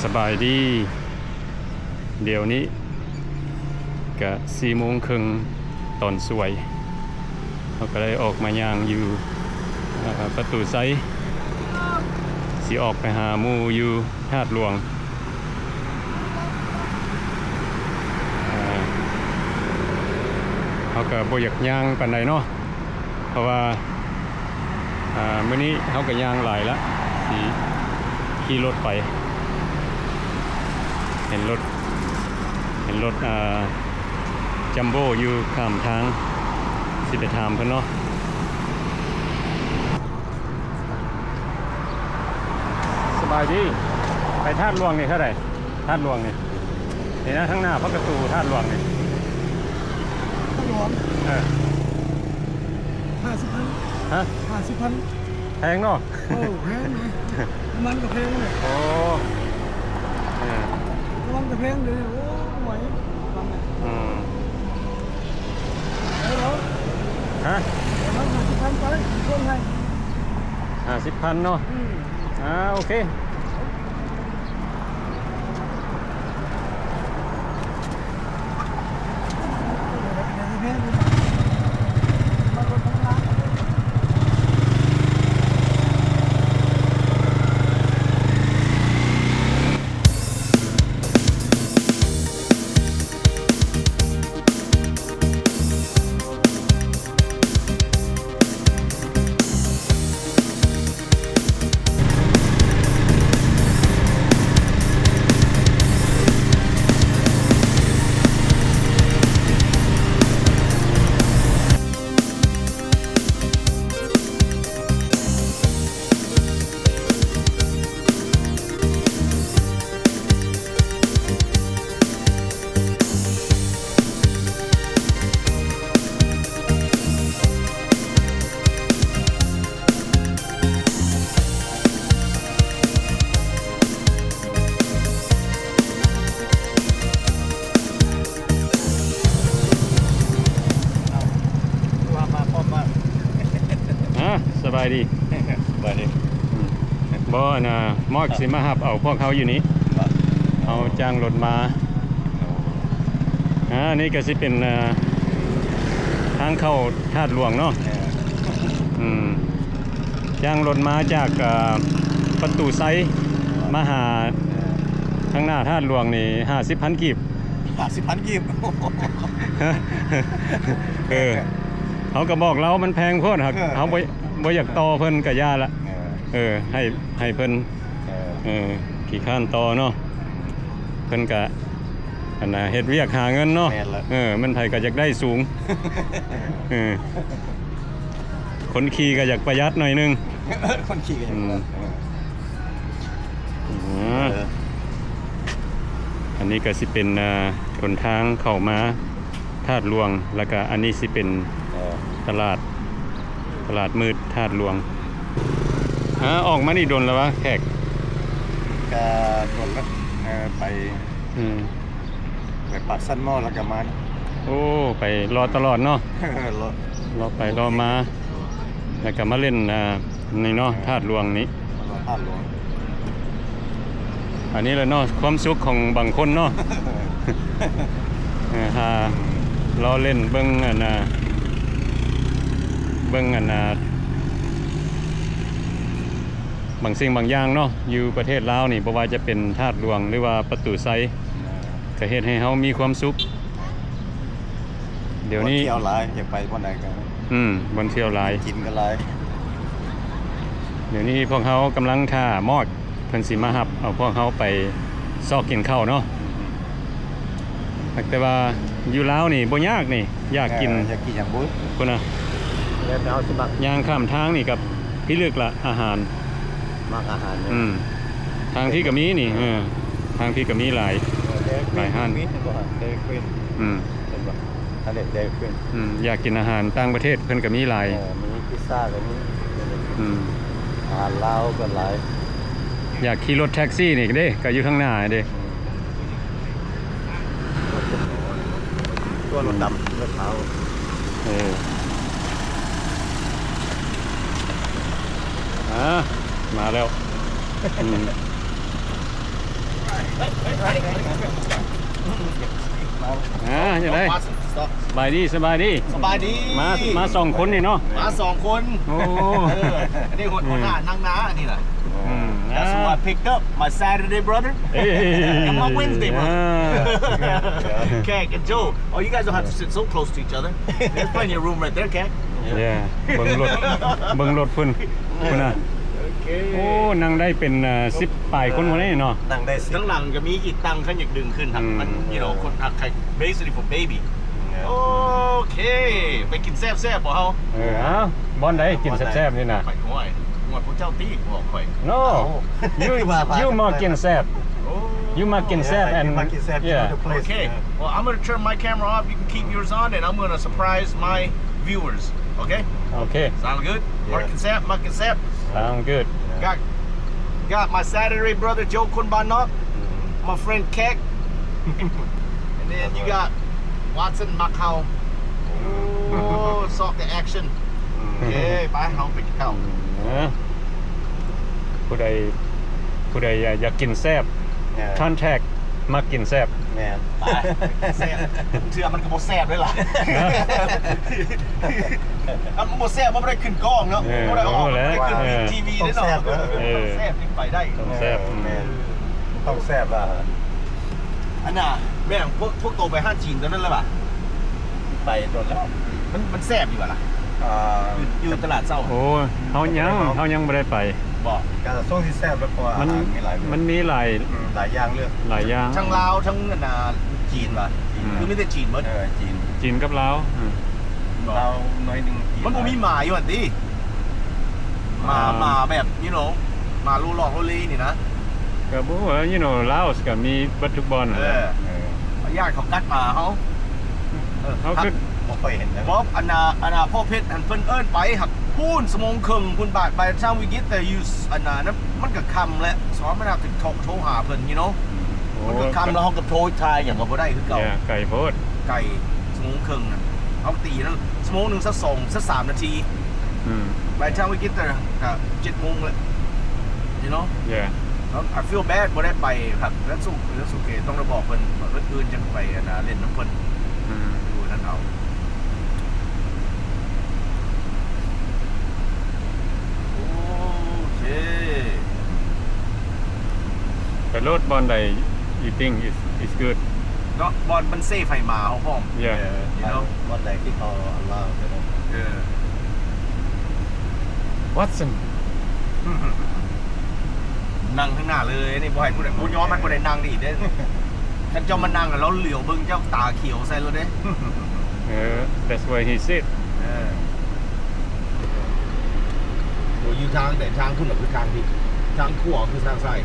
ສະບາຍດີ, ດຽວນີ້ກະສີ່ໂມງເຄິ່ງຕອນສວຍ, ເຮົາກະໄດ້ອອກມາຍ່າງຢູ່ ເອີ ປະຕູໄຊ, ຊິອອກໄປຫາໝູ່ຢູ່ທາດຫຼວງ. ເອີ ເຮົາກະບໍ່ຢາກຍ່າງປານໃດເນາະ. ເພາະວ່າ ອ່າ ມື້ນີ້ເຮົາກໍຍ່າງຫຼາຍລະ ຊິຂີ່ລົດໄປ. ເຫັນລົດ ເຫັນລົດ ອ່າ ຈັມໂບ້ຢູ່ຂ້າມທາງ ຊິໄປຖາມເພິ່ນເນາະ. ສະບາຍດີ. ໄປທາດຫຼວງນີ້ເທົ່າໃດ? ທາດຫຼວງນີ້ ນີ້ນະ ທາງໜ້າພະກະຕູທາດຫຼວງນີ້. ທາດຫຼວງ? ເອີ ຫ້າສິບພັນ. ຮະ? ຫ້າສິບພັນ. ແພງເນາະ. ໂອ້ ແພງເນາະ. ນ້ຳມັນກໍແພງເນາະ. ໂອ້ ເອີ ນ້ຳມັນກໍແພງເດ. ໂອ້ ບໍ່ໄຫວ. ອືມ ໄປເນາະ. ຮະ? ເອົາຫ້າສິບພັນໄປ ເບິ່ງໃຫ້. ຫ້າສິບພັນເນາະ. ອືມ ອ່າ ໂອເຄ. ອ່າ ສະບາຍດີ. ສະບາຍດີ. ອືມ ບໍ່ ອັນນ່າ ມອດຊິມາຮັບເອົາພວກເຮົາຢູ່ນີ້. ເຮົາຈ້າງລົດມາ. ອ່າ ນີ້ກະຊິເປັນ ອ່າ ທາງເຂົ້າທາດຫຼວງເນາະ. ເອີ ອືມ ຈ້າງລົດມາຈາກ ອ່າ ປະຕູໄຊ ມາຫາ ເອີ ທາງໜ້າທາດຫຼວງນີ້ ຫ້າສິບພັນກີບ. ຫ້າສິບພັນກີບ. ເອີ ເຮົາກະບອກລາວມັນແພງໂພດ. ເອີ ເຮົາບໍ່ ບໍ່ຢາກຕໍ່ເພິ່ນກະຢ່າລະ. ເອີ ເອີ ໃຫ້ ໃຫ້ເພິ່ນ ເອີ ເອີ ຂີ້ຄ້ານຕໍ່ເນາະ. ເພິ່ນກະ ອັນນ່າ ເຮັດວຽກຫາເງິນເນາະ. ແມ່ນລະ. ເອີ ແມ່ນໃຜກະຢາກໄດ້ສູງ. ເອີ ຄົນຂີ່ກະຢາກປະຢັດໜ້ອຍໜຶ່ງ. ຄົນຂີ່ກະຢາກປະຢັດ. ອືມ ເອີ ອັນນີ້ກະຊິເປັນ ອ່າ ຫົນທາງເຂົ້າມາທາດຫຼວງ ລະກະອັນນີ້ຊິເປັນ ເອີ ຕະຫຼາດ ຕະຫຼາດມືດທາດຫຼວງ. ອາ ອອກມານີ້ດົນແລ້ວວະແຂກ? ກະດົນລະ ເອີ ໄປ ອືມ ໄປປາກຊັນໝໍ້ ລະກະມາ. ໂອ້ ໄປເລາະຕະຫຼອດເນາະ. ເລາະ ເລາະໄປເລາະມາ ລະກະມາເຫຼັ້ນ ອ່າ ນີ້ເນາະ ທາດຫຼວງນີ້. ມາເລາະທາດຫຼວງ. ອັນນີ້ແຫຼະເນາະ ຄວາມສຸກຂອງບາງຄົນເນາະ. ເອີ ຫາເລາະເຫຼັ້ນເບິ່ງ ອັນນ່າ ເບິ່ງ ອັນນ່າ ບາງສິ່ງບາງຢ່າງເນາະ ຢູ່ປະເທດລາວນີ້ ບໍ່ວ່າຈະເປັນທາດຫຼວງ ຫຼືວ່າປະຕູໄຊ ກະເຮັດໃຫ້ເຮົາມີຄວາມສຸກ. ດຽວນີ້ ບ່ອນທ່ຽວຫຼາຍ ຢາກໄປບ່ອນໃດກະ ອືມ ບ່ອນທ່ຽວຫຼາຍ ກິນກະຫຼາຍ. ດຽວນີ້ພວກເຮົາກຳລັງຖ້າມອດ ເພິ່ນຊິມາຮັບເອົາພວກເຮົາໄປຊອກກິນເຂົ້າເນາະ. ແຕ່ວ່າຢູ່ລາວນີ້ບໍ່ຍາກນີ້ ຢາກກິນ ເອີ ຢາກກິນຫຍັງບຸ ພຸ້ນນະ ແລ້ວແຕ່ເຮົາຊິມັກ. ຍ່າງຂ້າມທາງນີ້ກະພິລຶກລະ ອາຫານ ມັກອາຫານ. ອືມ ທາງພີ້ກະມີນີ້ ເອີ ທາງພີ້ກະມີຫຼາຍ ເອີ ຫຼາຍຮ້ານ. ອືມ ອັນນີ້ເດ ອືມ ຢາກກິນອາຫານຕ່າງປະເທດເພິ່ນກະມີຫຼາຍ. ເອີ ມີພິຊຊ່າກະມີ. ອືມ ອາຫານລາວກະຫຼາຍ. ຢາກຂີ່ລົດແທັກຊີນີ້ເດ້ ກະຢູ່ທາງໜ້າເດ້. ອືມ ຕົວລົດດຳ ອືມ ລົດຂາວ. ເອີ ອ່າ ມາແລ້ວ. ອືມ ອ່າ ຈັ່ງໃດ? ສະບາຍດີ ສະບາຍດີ ສະບາຍດີ. ມາ ມາສອງຄົນນີ້ເນາະ? ມາສອງຄົນ. ໂອ້ ເອີ ອັນນີ້ຫົວ ຫົວໜ້ານັ່ງໜ້າອັນນີ້ລະ. ອືມ That's who I picked up, my Saturday brother and my Wednesday brother. Kek and Joe. Oh, you guys don't have to sit so close to each other. There's plenty of room right there, Kek. Yeah. ເບິ່ງລົດ ເບິ່ງລົດເພິ່ນ ພຸ້ນນະ. ໂອ້ ນັ່ງໄດ້ເປັນ ເອີ ສິບປາຍຄົນພຸ້ນເດ້ເນາະ. ນັ່ງໄດ້ ທາງຫຼັງກໍມີອີກຕັ່ງ ຄັນຢາກດຶງຂຶ້ນ ອືມ ມັນ you know ຄົນຮັກໃຄ basically for baby. ໂອເຄ ໄປກິນແຊບໆບໍ່ເຮົາ? ເອີ ເອົ້າ ບ່ອນໃດກິນແຊບໆນີ້ນະ? ຂ້ອຍ ໂອ້ຍ ພວກເຈົ້າຕິບອກຂ້ອຍ. No, you, you ມັກກິນແຊບ. ໂອ້ you ມັກກິນແຊບ and you ມັກກິນແຊບ. Yeah. Okay. Well, I'm gonna turn my camera off. You can keep yours on, and I'm gonna surprise my viewers. Okay? Okay. Sound good? ມັກກິນແຊບ ມັກກິນແຊບ. Sound good. Got, got my Saturday brother Joe ຄົນບ້ານນອກ my friend Kek and then you got Watson ມັກເຮົາ. ໂອ້ ຊອກແຕ່ action. ໂອເຄ ໄປ ເຮົາໄປກິນເຂົ້າ. ເອີ ຜູ້ໃດ ຜູ້ໃດຢາກ ຢາກກິນແຊບ ເອີ contact ມັກກິນແຊບ. ແມ່ນ ໄປ ແຊບ ເທື່ອມັນກໍບໍ່ແຊບເດ້ລະ. ມັນບໍ່ແຊບ ມັນບໍ່ໄດ້ຂຶ້ນກ້ອງເນາະ. ເອີ ບໍ່ໄດ້ອອກ ບໍ່ໄດ້ຂຶ້ນ ເອີ ທີວີເດ້ເນາະ. ຕ້ອງແຊບ ເອີ ຕ້ອງແຊບຈຶ່ງໄປໄດ້. ຕ້ອງແຊບ. ເອີ ແມ່ນ ຕ້ອງແຊບລະ. ອັນນ່າ ແມ່ນ ພວກ ພວກໂຕໄປຮ້ານຈີນຕົວນັ້ນແລ້ວຫວາ? ໄປດົນແລ້ວ. ມັນ ມັນແຊບຢູ່ຫວາລະ? ອ່າ ຢູ່ ຢູ່ຕະຫຼາດເຊົ້າ. ໂອ້ ເຮົາຍັງ ເຮົາຍັງບໍ່ໄດ້ໄປ. ບໍ່ ກະຊ່ວງທີ່ແຊບແລ້ວ ເພາະວ່າມັນ ອາຫານມີຫຼາຍ ມັນມີຫຼາຍ ອືມ ຫຼາຍຢ່າງເລືອກ ຫຼາຍຢ່າງ ທັງລາວ ທັງອັນນ່າ ຈີນຫວາ? ອືມ ຄືມີແຕ່ຈີນໝົດ. ເອີ ຈີນ ຈີນກັບລາວ. ອືມ ລາວໜ້ອຍໜຶ່ງ. ມັນບໍ່ມີໝາຢູ່ຫັ້ນຕິ? ໝາ ອ່າ ໝາແບບ you know ໝາໂລຫຼອກໂລເລນີ້ນະ. ກໍບໍ່ຮູ້ວ່າ you know Laos ກໍມີເບິດທຸກບ່ອນ. ເອີ ເອີ ຢ້ານເຂົາກັດໝາເຮົາ. ເອີ ເຮົາຄືບໍ່ຄ່ອຍເຫັນນະ. ບໍ່ ອັນນ່າ ອັນນ່າ ພໍ່ເພັດຫັ້ນເພິ່ນເອີ້ນໄປ ຫາກພຸ້ນ ຊົ່ວໂມງເຄິ່ງພຸ້ນ. By the time we get there, you ອັນນ່າ ມັນກໍຄ່ຳແລ້ວ. ສອງ ມັນຫາກໂທ ໂທຫາເພິ່ນ you know. ໂອ້ ມັນກໍຄ່ຳແລ້ວ ເຮົາກໍໂທຖ່າຍຫຍັງກໍບໍ່ໄດ້ຄືເກົ່າ. ໄກໂພດ ໄກ ຊົ່ວໂມງເຄິ່ງນະ ເຮົາຕີນະ ຊົ່ວໂມງໜຶ່ງ ຊາວສອງ ຊາວສາມນາທີ. ອືມ By the time we get there ກໍເຈັດໂມງແລ້ວ you know. Yeah. I feel bad ບໍ່ໄດ້ໄປຄັບ. That's o-, that's okay. ຕ້ອງໄດ້ບອກເພິ່ນ ມື້ອື່ນຈັ່ງໄປ ອັນນ່າ ຫຼິ້ນນຳເພິ່ນ. ອືມ ຢູ່ນັ້ນເອົາ. ໂອເຄ ໄປໂລດບ່ອນໃດ you think is, is good ເນາະ ບ່ອນມັນເຊຟໃຫ້ໝາເຮົາພ້ອມ. Yeah. ເອີ you know ບ່ອນໃດທີ່ເຂົາ allow ໄດ້. ເອີ Watson ນັ່ງຂ້າງໜ້າເລີຍນີ້ ບໍ່ໃຫ້ຜູ້ໃດ ບໍ່ຍອມໃຫ້ຜູ້ໃດນັ່ງນີ້ເດ້. ຄັນເຈົ້າມານັ່ງ ລາວຫຼຽວເບິ່ງເຈົ້າ ຕາຂຽວໃສ່ໂລດເດ້. ເອີ that's why he sit. ເອີ ໂອ້ ຢູ່ທາງໃດ? ທາງພຸ້ນລະຄືທາງທີ່ ທາງຂວາຄືທາງຊ້າຍ?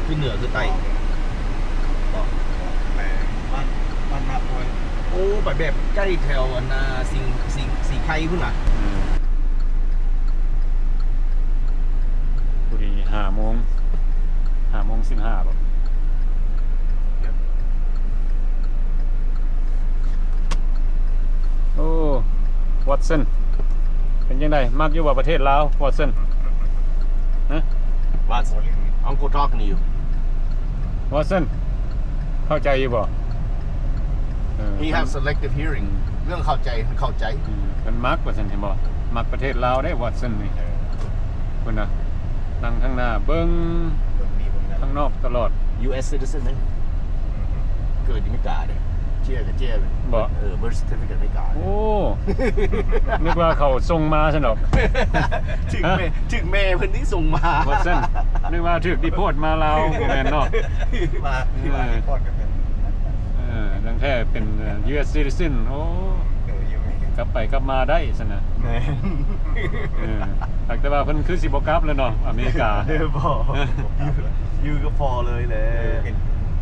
ຄືເໜືອຄືໃຕ້? ໄປບ້ານ ບ້ານນາໂພຍ. ໂອ້ ໄປແບບໃກ້ແຖວອັນນ່າ ສິງ ສິງ ສີໄຄພຸ້ນນະ. ອືມ ພໍດີຫ້າໂມງ ຫ້າໂມງສິບຫ້າບໍ? ໂອ້ ວັອດສັນ ເປັນຈັ່ງໃດ? ມັກຢູ່ບໍ່ປະເທດລາວ ວັອດສັນ? ຮະ? Watson, Uncle talking to you. ວັອດສັນ ເຂົ້າໃຈຢູ່ບໍ່? ເອີ He have selective hearing. ເລື່ອງເຂົ້າໃຈ ເຂົ້າໃຈ. ອືມ ເພິ່ນມັກວ່າຊັ້ນ ເຫັນບໍ່? ມັກປະເທດລາວເດ້ ວັອດສັນນີ້. ເອີ ພຸ້ນນະ ນັ່ງທາງໜ້າເບິ່ງ ເບິ່ງນີ້ເບິ່ງນັ້ນ ທາງນອກຕະຫຼອດ. ຢູເອັສ citizen ເດ້ ເກີດຢູ່ອາເມລິກາເດ້. ເຈ້ຍກໍເຈ້ຍເລີຍ ບໍ່? ເອີ birth certificate ອາເມລິກາ. ໂອ້ ນຶກວ່າເຂົາສົ່ງມາຊັ້ນດອກ. ຖືກແມ່ ຖືກແມ່ເພິ່ນນີ້ສົ່ງມາ ວ່າຊັ້ນ. ນຶກວ່າຖືກ deport ມາລາວ ບໍ່ແມ່ນເນາະ. ທີ່ວ່າ ທີ່ວ່າ deport ກໍເປັນ ເອີ ດັ່ງແທ້ເປັນ ເອີ ຢູເອັສ citizen. ໂອ້ ເອີ ຢູ່ ກັບໄປກັບມາໄດ້ຊັ້ນນະ. ແມ່ນ ເອີ ແຕ່ວ່າເພິ່ນຄືຊິບໍ່ກັບແລ້ວເນາະ ອາເມລິກາ. ເອີ ບໍ່ ຢູ່ ຢູ່ກັບພໍ່ເລີຍແຫຼະ. ເປັນ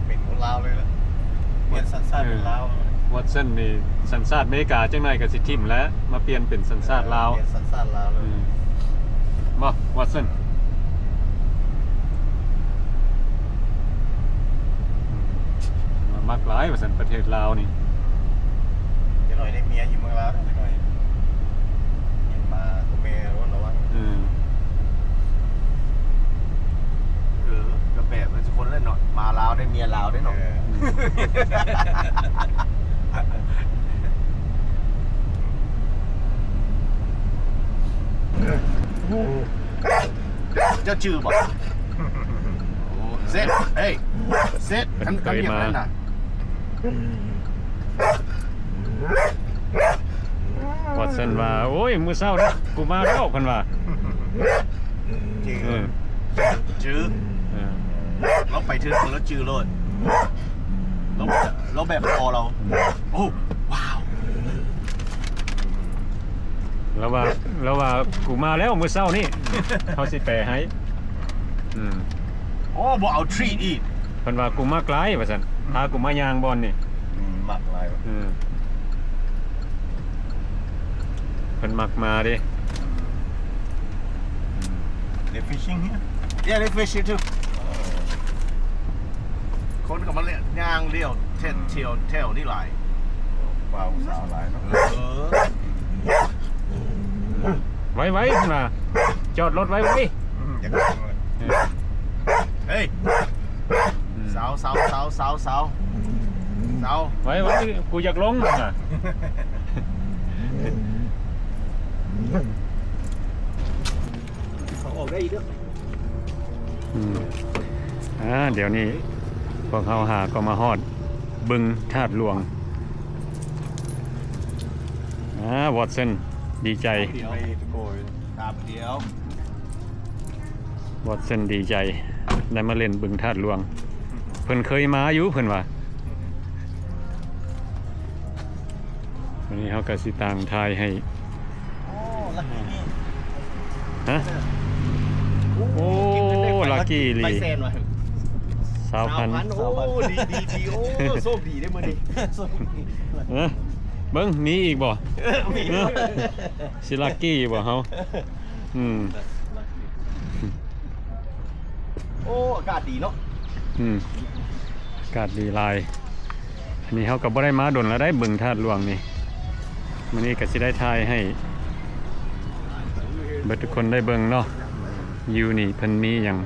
ເປັນຄົນລາວເລີຍລະ ປ່ຽນສັນຊາດເປັນລາວ. ເອີ ວັອດສັນນີ້ສັນຊາດອາເມລິກາ ຈັກໜ້ອຍກໍຊິຖິ້ມແລ້ວ ມາປ່ຽນເປັນສັນຊາດລາວ. ເອີ ປ່ຽນສັນຊາດລາວເລີຍ. ອືມ ບໍ່ ວັອດສັນ ມັກຫຼາຍວ່າຊັ້ນ ປະເທດລາວນີ້. ຈັກໜ້ອຍໄດ້ເມຍຢູ່ເມືອງລາວ ຈັກໜ້ອຍ ເຫັນມາໂຕແມ່ ລະວັງ. ເອີ ເອີ ກໍແບບມັນຊິຄົນແຫຼະເນາະ. ລາວເດ້ເນາະ. ເອີ ເຈົ້າຈື່ບໍ່? ເຊັດ ເອີຍ ເຊັດ ຄັນ ຄັນຮຽກນັ້ນນະ. ວອດສັນວ່າ ໂອ້ຍ ມື້ເຊົ້ານີ້ກູມາແລ້ວ ເພິ່ນວ່າ. ຈື່ ເອີ ຈື່ ເອີ ລາວໄປເທື່ອໜຶ່ງລາວຈື່ໂລດ ລາວ ລາວແບບພໍລາວ ໂອ້ ວ້າວ ລາວວ່າ ລາວວ່າ ກູມາແລ້ວມື້ເຊົ້ານີ້ ເຮົາຊິແປໃຫ້. ອືມ ໂອ້ ບໍ່ເອົາທຣີດອີກ ເພິ່ນວ່າ ກູມັກຫຼາຍ ວ່າຊັ້ນ ພາກູມາຍ່າງບ່ອນນີ້. ອືມ ມັກຫຼາຍ ອືມ ເພິ່ນມັກມາເດ້. They fishing here? Yeah, they fish here too. ຄົນກໍມາເລ- ຍ່າງລ້ຽວແຖວ ອືມ ແຖວ ແຖວນີ້ຫຼາຍ ບ່າວສາວຫຼາຍເນາະ. ເອີ ໄວໆ ເພິ່ນວ່າ ຈອດລົດໄວໆ. ອືມ ຢາກລົງເລີຍ ເອີ ເຮີ້ຍ ອືມ ສາວ ສາວ ສາວ ສາວ ສາວ ສາວ ໄວໆ ກູຢາກລົງ ເພິ່ນວ່າ. ເຂົາອອກໄດ້ອີກເດີ້. ອືມ ອ່າ ດຽວນີ້ພວກເຮົາຫາກໍມາຮອດບຶງທາດຫຼວງ. ອ່າ ວອດສັນດີໃຈ ຕາມດຽວ ວອດສັນດີໃຈໄດ້ມາຫຼິ້ນບຶງທາດຫຼວງ. ເພິ່ນເຄີຍມາຢູ່ ເພິ່ນວ່າ. ວັນນີ້ເຮົາກໍຊິຕ່າງຖ່າຍໃຫ້. ໂອ້ ລັກກີ້ນີ້ ຮະ? ໂອ້ ໂອ້ ກິນເງິນໄດ້ ລັກກີ້ອີ່ຫຼີ ໃບແສນວ່າ ຊາວພັນ ຊາວພັນ. ໂອ້ ດີ ດີ ດີ ໂອ້ ໂຊກດີເດ້ມື້ນີ້ ໂຊກດີ. ເອີ ເບິ່ງ ມີອີກບໍ່? ເອີ ມີ ເອີ ຊິລັກກີ້ຢູ່ບໍ່ເຮົາ? ອືມ ໂອ້ ອາກາດດີເນາະ. ອືມ ອາກາດດີຫຼາຍ. ອັນນີ້ເຮົາກໍບໍ່ໄດ້ມາດົນແລ້ວໄດ໋ ບຶງທາດຫຼວງນີ້. ມື້ນີ້ກໍຊິໄດ້ຖ່າຍໃຫ້ເບິດທຸກຄົນໄດ້ເບິ່ງເນາະ ຢູ່ນີ້ເພິ່ນມີຫຍັງ.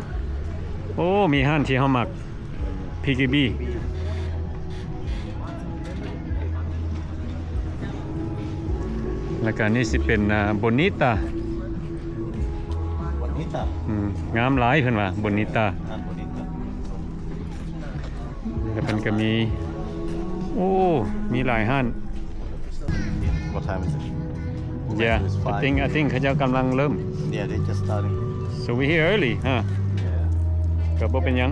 ໂອ້ ມີຮ້ານທີ່ເຮົາມັກ ພີກີບີ ແລ້ວກໍນີ້ຊິເປັນ ອ່າ ໂບນິຕ້າ ໂບນິຕ້າ ອືມ ງາມຫຼາຍເພິ່ນວ່າ ໂບນິຕ້າ ງາມໂບນິຕ້າ. ແລ້ວເພິ່ນກໍມີ ໂອ້ ມີຫຼາຍຮ້ານ. What time is it? Yeah, I think, I think ເຂົາເຈົ້າກຳລັງເລີ່ມ. Yeah, they just starting. So we here early, huh? Yeah. ກໍບໍ່ເປັນຫຍັງ.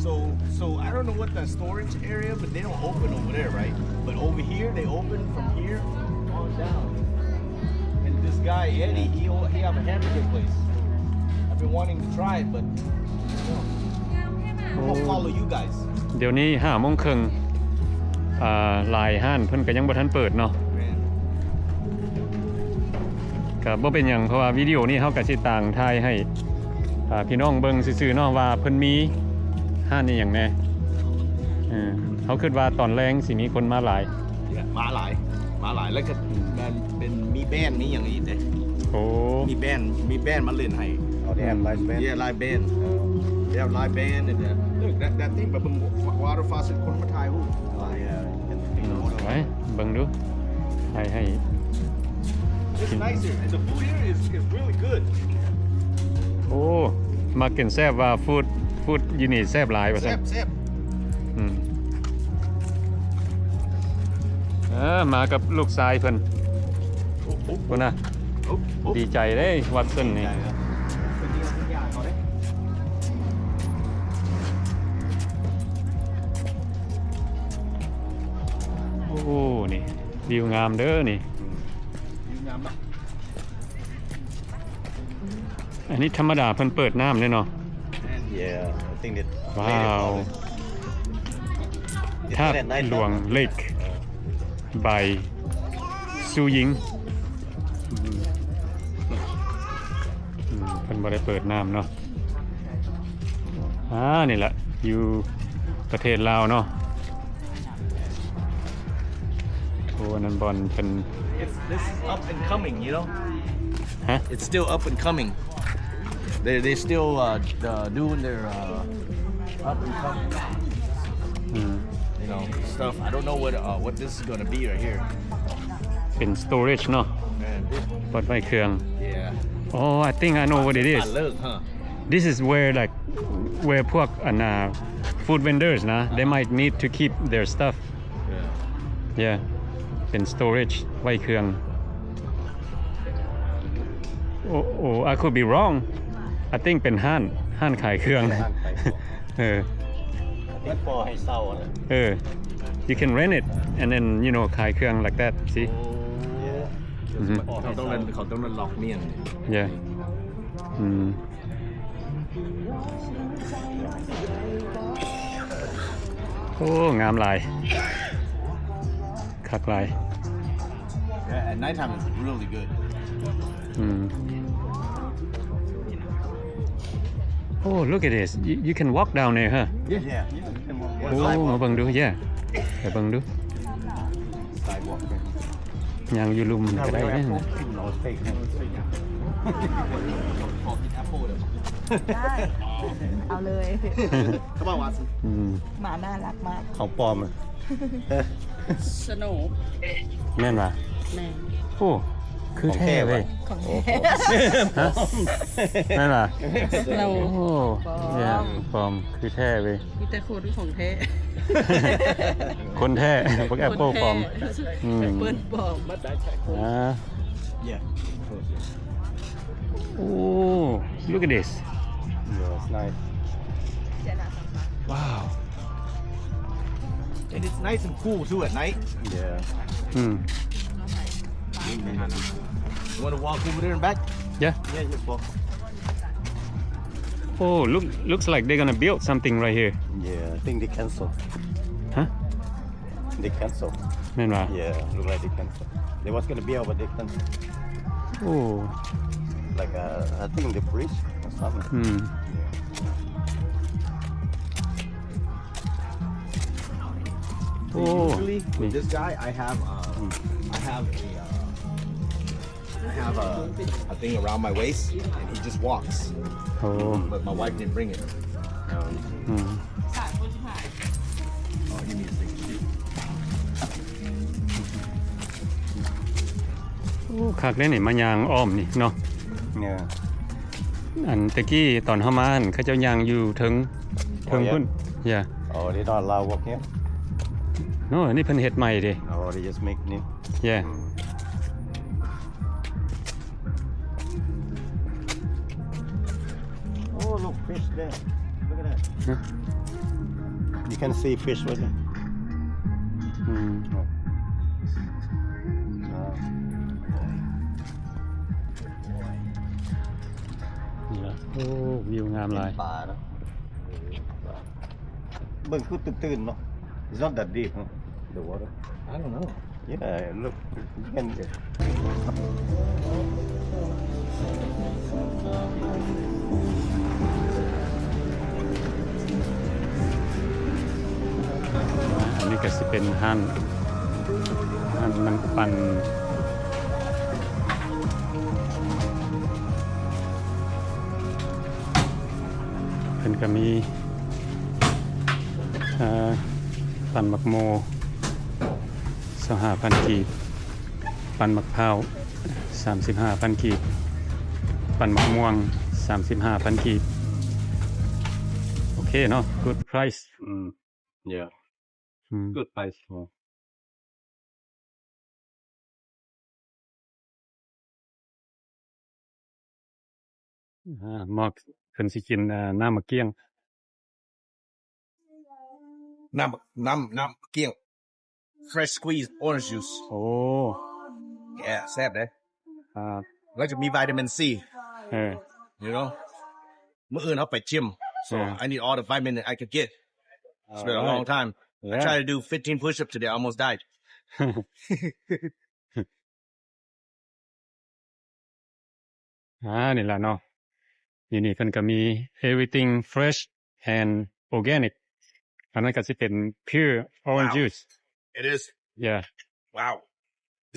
So, so I don't know what the storage area, but they don't open over there, right? But over here, they open from here on down. And this guy, Eddie, he o-, he have a hamburger place. I've been wanting to try it, but ໂອ້ ດຽວນີ້ຫ້າໂມງເຄິ່ງ ອ່າ ຫຼາຍຮ້ານເພິ່ນກໍຍັງບໍ່ທັນເປີດເນາະ. ແມ່ນ ກໍບໍ່ເປັນຫຍັງ ເພາະວ່າວິດີໂອນີ້ເຮົາກໍຊິຕ່າງຖ່າຍໃຫ້ ອ່າ ພີ່ນ້ອງເບິ່ງຊື່ໆເນາະ ວ່າເພິ່ນມີຮ້ານອີ່ຫຍັງແດ່. ເອີ ເຮົາຄິດວ່າຕອນແລງຊິມີຄົນມາຫຼາຍ. ມາຫຼາຍ ມາຫຼາຍ ແລ້ວກໍ ອືມ ແມ່ນເປັນມີແບນ ມີຫຍັງອີກເດ້. ໂອ້ ມີແບນ ມີແບນມາຫຼິ້ນໃຫ້. Oh, they have live band? Yeah, live band. They have live band and, uh, look, that, that thing, ໄປເບິ່ງ water faucet ຄົນມາຖ່າຍຮູບຫຼາຍ. ໄປເບິ່ງດູ ໃຫ້ ໃຫ້ It's nicer and the food here is, is really good. ໂອ້ ມັກກິນແຊບວ່າ food, food ຢູ່ນີ້ແຊບຫຼາຍວ່າຊັ້ນ. ແຊບ ແຊບ. ອືມ ເອີ ມາກັບລູກຊາຍເພິ່ນ ໂອ້ ໂອ້ ພຸ້ນນະ. ໂອ້ ໂອ້ ດີໃຈເດ້ ວັດສັນນີ້. ໂອ້ ນີ້ ວິວງາມເດີນີ້. ອືມ ວິວງາມເນາະ. ອັນນີ້ທຳມະດາເພິ່ນເປີດນ້ຳເດ້ເນາະ. Yeah, I think that ວ້າວ ທາດຫຼວງ Lake by Su Ying. ອືມ ເພິ່ນບໍ່ໄດ້ເປີດນ້ຳເນາະ. ອ່າ ນີ້ແຫຼະ ຢູ່ປະເທດລາວເນາະ. ໂອ້ ອັນນັ້ນບ່ອນເພິ່ນ. It's, this is up and coming, you know? ຮະ? It's still up and coming. They, they still, uh, uh, doing their, uh, up and coming. อืม you know, stuff. I don't know what, uh, what this is gonna be right here. เป็น storage เนาะ Man, this, ปอดไว้เครื่อง yeah. Oh, I think I know what it is. ปาดเลิก huh? This is where, like, where พวก อันน่ะ food vendors นะ they might need to keep their stuff. Yeah. Yeah, เป็น storage ไว้เครื่อง. โอ้ โอ้ I could be wrong. I think เป็นร้าน ร้านขายเครื่อง ร้านขายเครื่อง เออ เป็นปอให้เช่าอะนะ เออ you can rent it and then, you know, ขายเครื่อง like that. See? โอ้ อือฮึ เขาต้องเล่น เขาต้องเล่นล็อกเมียน yeah. อืม โอ้ งามหลาย คักหลาย Yeah, at nighttime it's really good. อืม Oh, look at this. You, you can walk down there, huh? Yeah, yeah, you can walk. โอ้ มาเบิ่งดู yeah. ไปเบิ่งดู Sidewalk. ย่างอยู่ลุ่มก็ได้เด้ ขอกินแอปเปิ้ลเด้อ ได้ เอาเลย เขาบอกว่า อืม หมาน่ารักมาก ของปลอมอะ สโนว์ แม่นบ่ แม่น โอ้ คือแท้เว้ย ของแท้ ฮะ แม่นบ่ สโนว์ โอ้ ปลอม yeah ปลอม คือแท้เว้ย มีแต่คนของแท้ คนแท้ บักแอปเปิ้ลปลอม คนแท้ อืม แอปเปิ้ลปลอม อ่า Yeah. Oh, look at this. Yeah, it's nice. Wow. And it's nice and cool too at night. Yeah. อืม You wanna walk over there and back? Yeah. Yeah, just walk. Oh, look, looks like they're gonna build something right here. Yeah, I think they cancel. Huh? They cancel. แม่นบ่ Yeah, look like they cancel. They was gonna build, but they cancel. โอ้ Like, uh, I think the bridge or something. อืม Yeah. โอ้ Usually with this guy, I have, uh, I have a, uh, I have a, a thing around my waist, and he just walks. โอ้ But my wife didn't bring it. อืม Oh, you need to take a seat. โอ้ คักเด้นี่ มาย่างอ้อมนี่เนาะ Yeah. อันแต่กี้ตอนเฮามาหั่น เขาเจ้าย่างอยู่เทิง เทิงพุ้น Yeah. Oh, they don't allow walk here? No, อันนี้เพิ่นเฮ็ดใหม่เด้ Oh, they just make new. Yeah. Oh, look, fish there. Look at that. Huh? You can see fish with it. อืม Oh. Wow. นี่ล่ะ โอ้ วิวงามหลาย ปลาเนาะ เบิ่งคือตื้นๆเนาะ It's not that deep, huh? The water. I don't know. Yeah, look, you can. ອັນນີ້ກໍຊິເປັນຮ້ານ ຮ້ານນ້ຳປັ່ນ ເພິ່ນກໍມີ ເອີ ປັ່ນໝາກໂມ ຊາວຫ້າພັນກີບ, ປັ່ນໝາກພ້າວ ສາມສິບຫ້າພັນກີບ, ປັ່ນໝາກມ່ວງ ສາມສິບຫ້າພັນກີບ. ໂອເຄເນາະ good price. ອືມ yeah. ອືມ good price. ອ່າ ໝາກ ເພິ່ນຊິກິນ ອ່າ ນ້ຳໝາກກ້ຽງ ນ້ຳ ນ້ຳ ນ້ຳໝາກກ້ຽງ fresh squeezed orange juice. ໂອ້ yeah ແຊບເດ້ ອ່າ ແລ້ວກໍມີວິຕາມິນຊີ ເອີ you know. ມື້ອື່ນເຮົາໄປຢິມ so I need all the vitamin that I could get. It's been a long time. I tried to do fifteen push-ups today, I almost died. ອ່າ ນີ້ລະເນາະ ຢູ່ນີ້ເພິ່ນກໍມີ everything fresh and organic. ອັນນັ້ນກໍຊິເປັນ pure orange juice. It is. Yeah. Wow.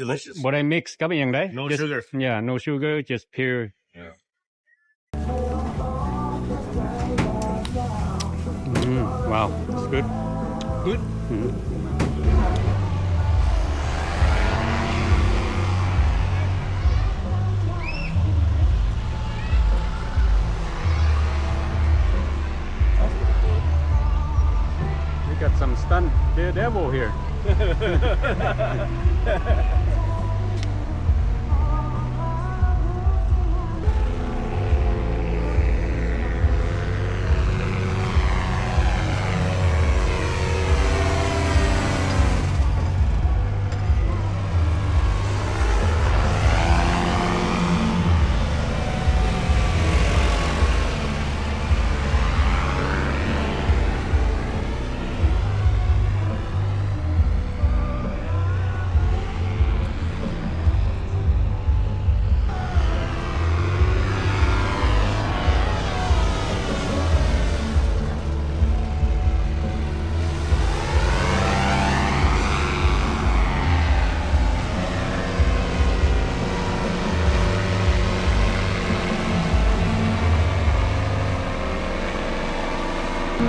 Delicious. ບໍ່ໄດ້ mix ກັບອີ່ຫຍັງໃດ. No sugar. Yeah, no sugar, just pure. Yeah. ອືມ wow, it's good. Good. Mm-hmm. We got some stunt daredevil here.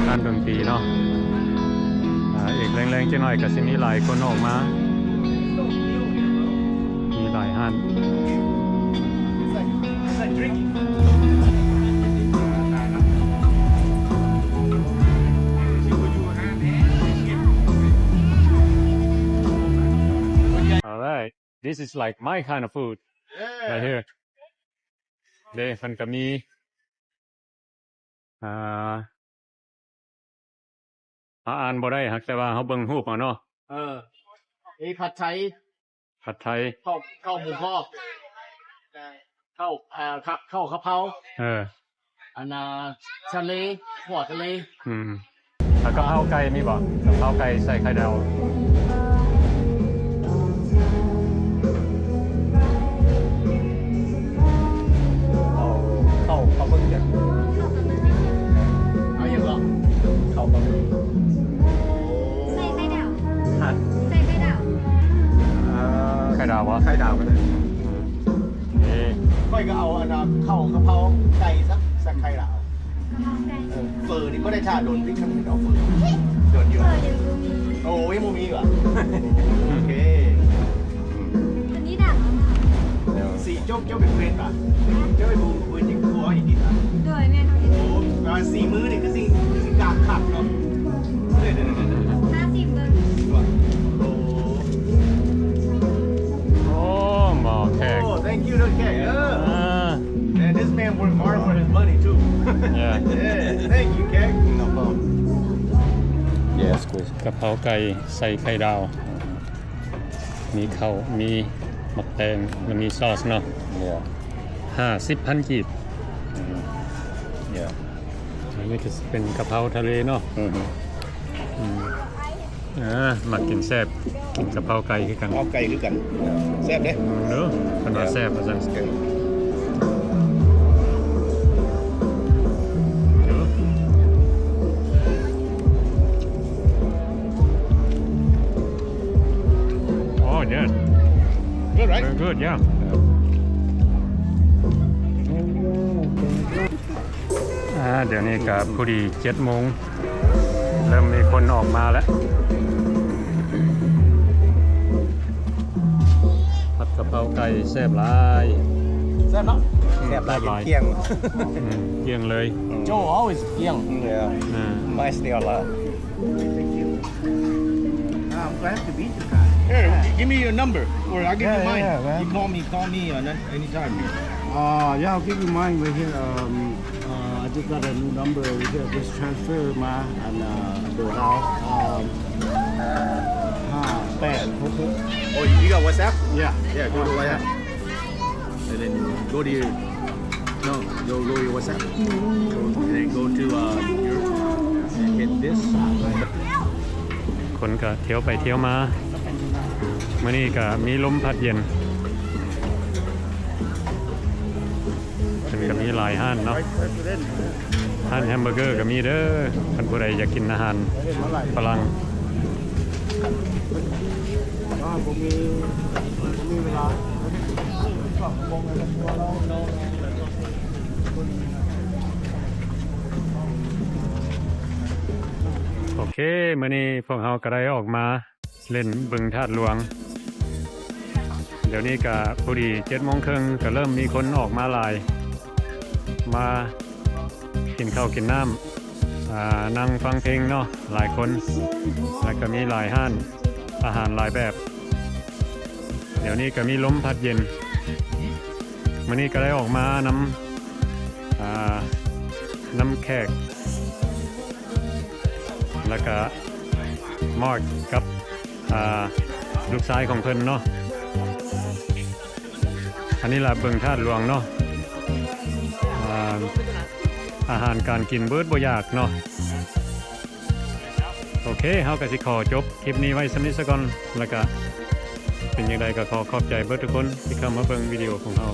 ຮ້ານດົນຕີເນາະ ອາ ອີກແລງໆ ຈັກໜ້ອຍກໍຊິມີຫຼາຍຄົນອອກມາ ມີຫຼາຍຮ້ານ. All right, this is like my kind of food right here. ເດ້ ເພິ່ນກໍມີ ອ່າ ເຮົາອ່ານບໍ່ໄດ້ຮັກ ແຕ່ວ່າເຮົາເບິ່ງຮູບເອົາເນາະ. ເອີ ເອ ຜັດໄທ ຜັດໄທ ເຂົ້າ ເຂົ້າໝູກອບ ເຂົ້າ ເອີ ເຂົ້າ ເຂົ້າກະເພົາ ເອີ ອັນນ່າ ທະເລ ຂົ້ວທະເລ ອືມ. ແລ້ວກະເພົາໄກ່ມີບໍ່? ກະເພົາໄກ່ໃສ່ໄຂ່ດາວ. ເຂົ້າ ເຂົ້າ ເຂົ້າເບິ່ງຈັກ ເອົາຫຍັງເກາະ? ເຂົ້າປາໝຶກ ໃສ່ໄຂ່ດາວ ຮະ ໃສ່ໄຂ່ດາວ ອ່າ ໄຂ່ດາວບໍ່? ໄຂ່ດາວກໍໄດ້. ນີ້ ຂ້ອຍກໍເອົາອັນນ່າ ເຂົ້າກະເພົາໄກ່ຊະ ໃສ່ໄຂ່ດາວ. ເອີ ເຝີນີ້ບໍ່ໄດ້ຖ້າດົນຕິ ຄັນເຫັນເອົາເຝີ ດົນຢູ່ ເຝີຍັງບໍ່ມີ ໂອ້ ຍັງບໍ່ມີຫວາ? ໂອເຄ ອັນນີ້ດັງ ສີ່ ເຈົ້າ ເຈົ້າເປັນຜູ້ເຮັດຫວາ? ເຈົ້າເປັນຜູ້ ຜູ້ເຮັດກິນ ຜູ້ເຮັດກິນຫວາ? ໂດຍ ແມ່ນ ເຮົາເຮັດ ໂອ້ ອ່າ ສີ່ມື້ນີ້ຄືຊິ ຄືຊິກາງຄັກເນາະ. ເອີ ເດີໆໆ ຫ້າສິບເບິ່ງ ໂອ້ ໂອ້ ໝໍ້ແຂກ ໂອ້ thank you ເດີແຂກເດີ ອ່າ And this man work hard for his money too. Yeah. Yeah, thank you, Kek. No problem. Yes, please. ກະເພົາໄກ່ໃສ່ໄຂ່ດາວ ມີເຂົ້າ ມີໝາກແຕງ ແລ້ວມີຊອສເນາະ. Yeah. ຫ້າສິບພັນກີບ. Mm. Yeah. ອັນນີ້ກໍເປັນກະເພົາທະເລເນາະ. ອືຮຶ ອືມ. ເອີ ມັກກິນແຊບ ກິນກະເພົາໄກ່ຄືກັນ ເອົາໄກ່ຄືກັນ ແຊບເດ້ ເອີ ເພິ່ນວ່າແຊບວ່າຊັ້ນ ເອີ Oh, yes. Good, right? Very good, yeah. ອ່າ ດຽວນີ້ກໍພໍດີເຈັດໂມງ ເລີ່ມມີຄົນອອກມາແລ້ວ. ຜັດກະເພົາໄກ່ແຊບຫຼາຍ ແຊບເນາະ ແຊບຫຼາຍ ແຊບຫຼາຍ ກິນກ້ຽງ ອືມ ກ້ຽງເລີຍ. Joe always ກ້ຽງ Yeah. ອ່າ Nice they are. Thank you. I'm glad to meet you guys. Here, gi-, give me your number, or I'll give you mine. Yeah, yeah, man. You call me, call me on any, anytime. Uh, yeah, I'll give you mine right here. Um, uh, I just got a new number over here. Just transfer ມາ ອັນ ເບີເຮົາ ຫ້າແປດຫົກຫົກ. Oh, you got WhatsApp? Yeah. Yeah, go to WhatsApp. And then go to your, no, go, go to your WhatsApp. And then go to, uh, your, and hit this. ຄົນກະທ່ຽວໄປທ່ຽວມາ ມື້ນີ້ກະມີລົມພັດເຢັນ ເພິ່ນກະມີຫຼາຍຮ້ານເນາະ. ຮ້ານແຮມເບີເກີກະມີເດີ ຄັນຜູ້ໃດຢາກກິນອາຫານຝຣັ່ງ. ຂໍ ໂອເຄ ມື້ນີ້ພວກເຮົາກໍໄດ້ອອກມາ ເລ່ນບຶງທາດຫຼວງ. ດຽວນີ້ກະພໍດີເຈັດໂມງເຄິ່ງ ກະເລີ່ມມີຄົນອອກມາຫຼາຍ ມາກິນເຂົ້າກິນນ້ຳ ອ່າ ນັ່ງຟັງເພງເນາະ ຫຼາຍຄົນ ແລ້ວກະມີຫຼາຍຮ້ານອາຫານຫຼາຍແບບ. ດຽວນີ້ກະມີລົມພັດເຢັນ. ມື້ນີ້ກະໄດ້ອອກມານຳ ອ່າ ນຳແຂກ ແລ້ວກະມອດກັບ ອ່າ ລູກຊາຍຂອງເພິ່ນເນາະ. ອັນນີ້ລະບຶງທາດຫຼວງເນາະ ອ່າ ອາຫານການກິນເບິດບໍ່ຢາກເນາະ. ໂອເຄ ເຮົາກະຊິຂໍຈົບຄລິບນີ້ໄວ້ສ່ຳນີ້ສາກ່ອນ ແລ້ວກະເປັນຈັ່ງໃດກະຂໍຂອບໃຈເບິດທຸກຄົນທີ່ເຂົ້າມາເບິ່ງວິດີໂອຂອງເຮົາ.